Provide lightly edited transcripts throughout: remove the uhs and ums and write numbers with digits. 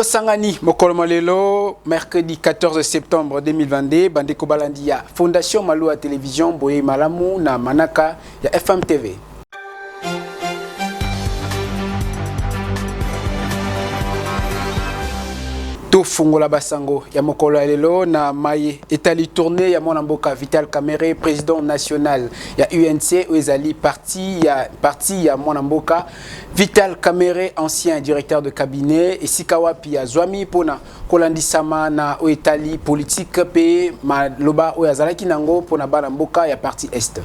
Tosangani mokolo mwa lelo mercredi 14 septembre 2022. Bandeko balandi ya Fondation Malua Television, boye malamu na manaka ya FM TV. Tofungola basango ya mokolo ya lelo na maye etali tournée ya mwana mboka Vital Kamerhe, président national ya UNC, oyo ezali parti ya mwana mboka Vital Kamerhe, ancien directeur de cabinet, esika wapi azwami mpona kolandisama na oyo etali politique mpe maloba oyo azalaki nango mpona bana mboka ya partie Est.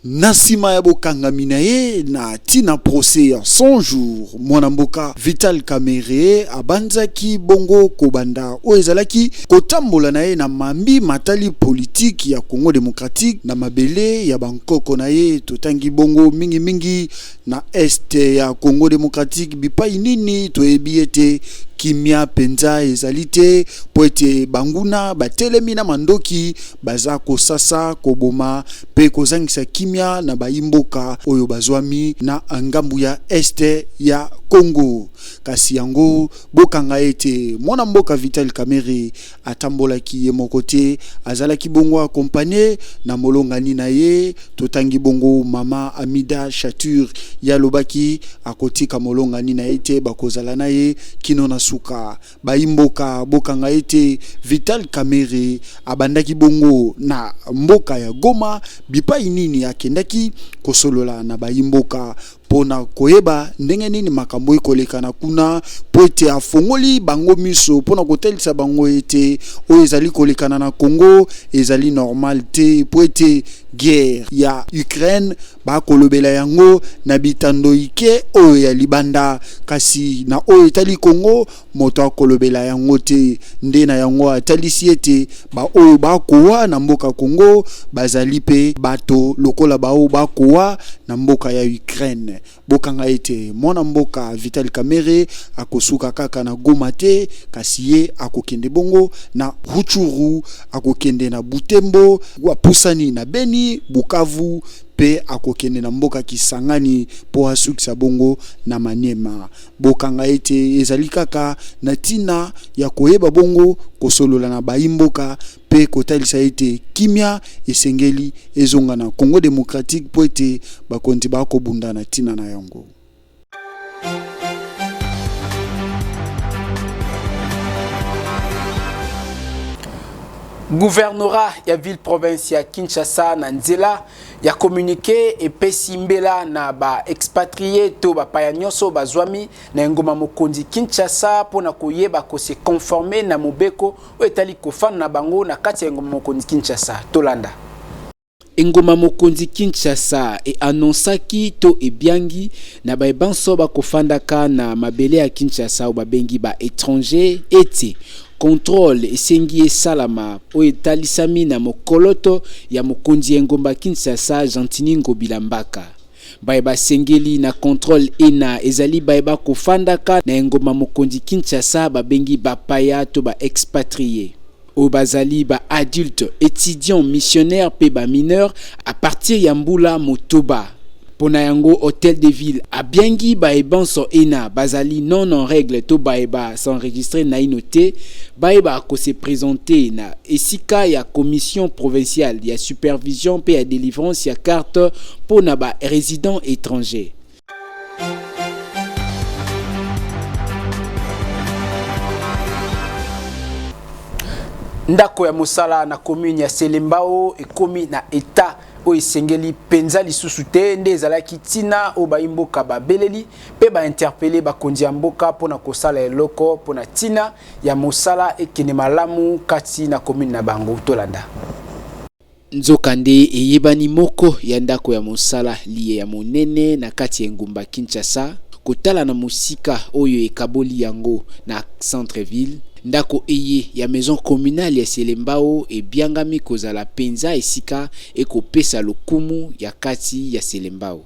Na nsima ya bokangami na ye na ntina procès ya 100 jours, mwana mboka Vital Kamerhe abanzaki bongo kobanda oyo ezalaki kotambola na ye na mambi matali politike ya Congo démocratique na mabele ya bankoko na ye. Totangi bongo mingimingi na Est ya Congo démocratique, bipai nini toyebi ete kimia mpenza ezali te, mpo ete banguna batelemi na mandoki, baza kosasa, koboma mpe kozangisa kimia na bayimboka oyo bazwami na ngambu ya Est ya Congo. Kasi yango, bokanga ete mwana mboka Vital Kamerhe atambolaki ye moko te, azalaki bongo accompagné na molongani na ye. Totangi bongo mama Amida Chatur. Ye alobaki akotika molongani na ye te, bakozala na ye kino na suka. Bayimboka, bokanga ete Vital Kamerhe abandaki bongo na mboka ya Goma, bipai nini akendaki kosolola na bayimboka mpo na koyeba ndenge nini makambo ekoleka na kuna, mpo ete afongoli bango miso mpo na kotalisa bango ete oyo ezali kolekana na Congo ezali normal te, mpo ete guerre ya Ukraine bakolobela yango na bitando ike oyo ya libanda, kasi na oyo etali Congo moto akolobela yango te. Nde na yango atalisi ete baoyo bakowa na mboka Congo bazali mpe bato lokola baoyo bakowa na mboka ya Ukraine. Bokanga ete mwana mboka Vital Kamerhe akosuka kaka na Goma te, kasi ye akokende bongo na Rutshuru, akokende na Butembo, apusani na Beni, Bukavu, mpe akokende na mboka Kisangani mpo asukisa bongo na Maniema. Bokanga ete ezali kaka na ntina ya koyeba bongo kosolola na bayimboka mpe kotalisa ete kimia esengeli ezonga na Congo démocratique, mpo ete bakonzi bakobunda na ntina na yango. Gouvernorat ya ville province ya Kinshasa, na nzela ya communiqué, epesi mbela na baexpatriés to bapaya nyonso bazwami na engumba mokonzi Kinshasa mpona koyeba kose conformer na mobeko oyo etali kofanda na bango na kati ya engumba mokonzi Kinshasa. Tolanda. Engumba mokonzi Kinshasa eannonçaki to ebiangi na baye banso bakofandaka na mabele ya Kinshasa, oyo babengi baétranger, ete contrôle esengi esalama oyo etalisami na mokoloto ya mokonzi ya engumba Kinshasa, Gentiny Ngobila Mbaka. Baye basengeli na contrôle ena ezali baye bakofandaka na engumba mokonzi Kinshasa, babengi bapaya to baexpatriés, oyo bazali ba-adulte, étudiant, missionnaire mpe bamineur à partir ya mbula 8. Mpo na yango, hôtel de ville abiangi baye banso ena bazali non en règle to baye bas'enregistrer naino te, bayeba kose présenter na esika ya commission provinciale ya supervision mpe ya délivrance ya carte mpo na barésident étranger. Ndako ya mosala na commune ya Selembao ekomi na état oyo esengeli mpenza lisusu te. Nde ezalaki ntina oyo bayimboka babeleli mpe bainterpeller bakonzi ya mboka mpona kosala eloko mpona ntina ya mosala ekende malamu kati na commune na bango. Tolanda. Nzokande eyebani moko ya ndako ya mosala liye ya monene na kati ya engumba Kinshasa, kotala na mosika oyo ekaboli yango na centre-ville, ndako eye ya maison communale ya Selembao ebiangami kozala mpenza esika ekopesa lokumu ya kati ya Selembao.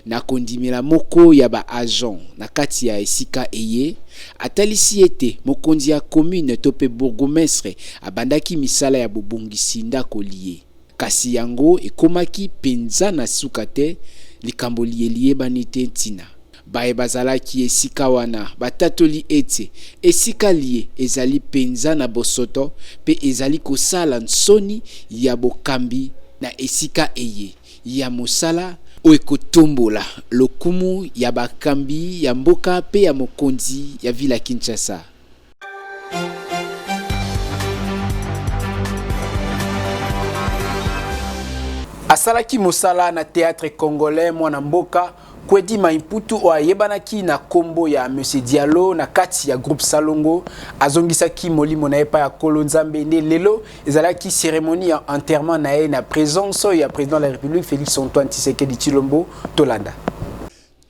Na kondimela moko ya baagent na kati ya esika eye, atalisi ete mokonzi ya commune to mpe bourgmestre abandaki misala ya bobongisi ndako liye, kasi yango ekomaki mpenza na suka te. Likambo liye liyebani te ntina. Baye bazalaki esika wana batatoli ete esika liye ezali penza na bosoto pe ezali kosala nsoni ya bokambi na esika eye ya mosala oyo ekotombola lokumu ya bakambi ya mboka pe ya mokonzi ya ville ya Kinshasa. Asalaki mosala na theatre congolais mwana mboka Kwedi Maimputu oyo ayebanaki na kombo ya Monsieur Diallo na kati ya groupe Salongo azongisaki molimo na ye epai ya Nkolo Nzambe. Nde lelo ezalaki cérémonie ya enterrement na ye na présence ya président de la République Félix Antoine Tshisekedi Tshilombo. Tolanda.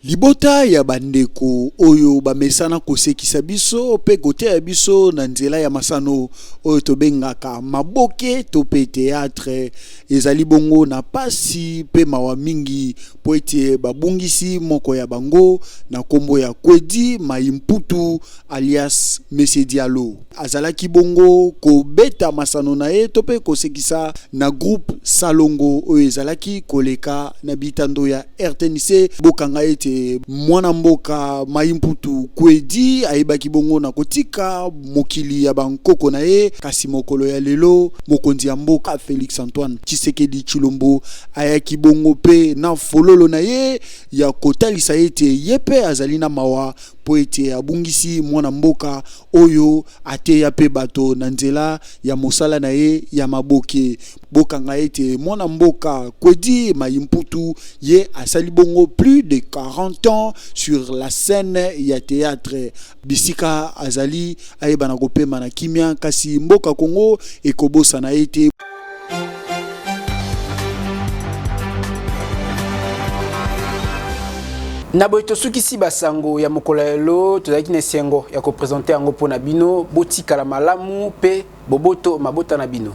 Libota ya bandeko oyo bamesana kosekisa biso mpe koteya biso na nzela ya masano oyo tobengaka maboke to mpe theatre ezali bongo na pasi mpe mawa mingi mpo ete babungisi moko ya bango na nkombo ya Kwedi Mayimputu alias Monsieur Diallo. Azalaki bongo kobeta masano na ye to mpe kosekisa na groupe Salongo oyo ezalaki koleka na bitando ya RTNC. Bokanga ete mwana mboka Mayimputu Kwedi ayebaki bongo na kotika mokili ya bankoko na ye, kasi mokolo ya lelo mokonzi ya mboka Felix Antoine Tshisekedi Tshilombo ayaki bongo mpe na fololo na ye ya kotalisa ete ye mpe azali na mawa mpo ete abungisi mwana mboka oyo ateya mpe bato na nzela ya mosala na ye ya maboke. Bokanga ete mwana mboka Kwedi Mayimputu ye asali bongo plus de 40 ans sur la scène ya théâtre. Bisika azali ayebana kopema na kimia, kasi mboka Congo ekobosana ye te. Na boye tosukisi basango ya mokolo ya lelo. Tozalaki na esengo ya kopresente yango mpo na bino. Botikala malamu mpe boboto mabota na bino.